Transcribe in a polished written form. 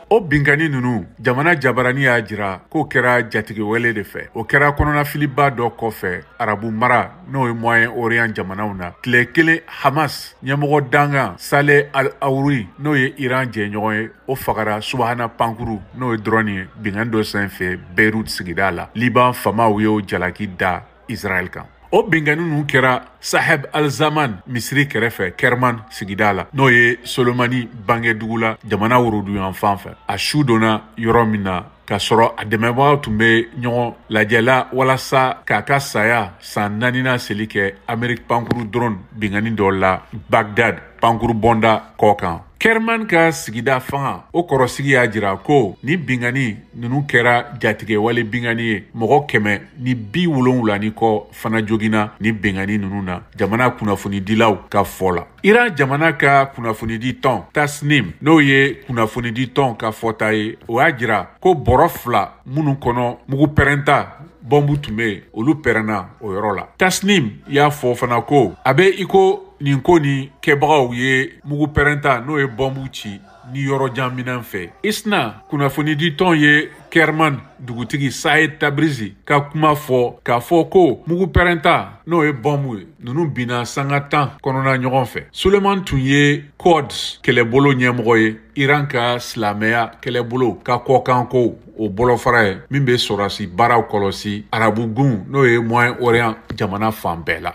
O binkanni ninnu, jamana jabarani y'a jira k'o kɛra jatigɛwale de fɛ. O kɛra kɔnɔnafiliba dɔ kɔfɛ arabu mara, n'o ye Moyen Orient jamanaw na. Tile kelen, Hamas ɲɛmɔgɔ dankan Saleh Al-Arouri, n'o ye Iran jɛɲɔgɔn ye, o fagara subahana pankuru, n'o ye drone ye, binkanni dɔ senfɛ Beyrouth sigida la. Liban faamaw y'o jalaki da Israël kan. O binkanni ninnu kɛra Saheb Al-Zaman misiri kɛrɛfɛ Kerman sigida la, n'o ye Solomani bangedugu la, jamana woroduyan fan fɛ. A su donna yɔrɔ min na k'a sɔrɔ a dɛmɛbagaw tun bɛ ɲɔgɔn lajɛla walasa k'a ka saya san naaninan seli kɛ Amerique pankuru drone binkanni dɔ la Bagdad pankuru bɔnda kɔ kan. Kerman ka sigida fanga o kɔrɔsigi y'a jira ko ni binkanni ninnu kɛra jatigɛwale binkanni ye. Mɔgɔ 170 ni kɔ fana joginna ni binkanni ninnu na, jamana kunnafonidilaw ka fɔ la. Iran jamana ka kunnafonidi tɔn Tasnim, n'o ye kunnafonidi tɔn ka fɔta ye, o y'a jira ko bɔrɔ fila minnu kɔnɔ mugu pɛrɛnta bɔnbu tun bɛ yen, olu pɛrɛnna o yɔrɔ la. Tasnim y'a fɔ fana ko a bɛ i ko nin ko ni kɛbagaw ye mugu pɛrɛnta, n'o ye bɔnbu ci ni yɔrɔ jan minɛn fɛ. Isna kunnafonidi tɔn ye Kerman dugutigi Saed Tabrizi ka kuma fɔ k'a fɔ ko mugu pɛrɛnta, n'o ye bɔnbu ye, ninnu binna sanga 10 kɔnɔna ɲɔgɔn fɛ. Suleiman tun ye Quds kɛlɛbolo ɲɛmɔgɔ ye, Iran ka silamɛya kɛlɛbolo ka kɔkanko o bolofara ye min bɛ sɔrɔdasi baaraw kɔlɔsi arabugun, n'o ye Moyen Orient jamana fan bɛɛ la.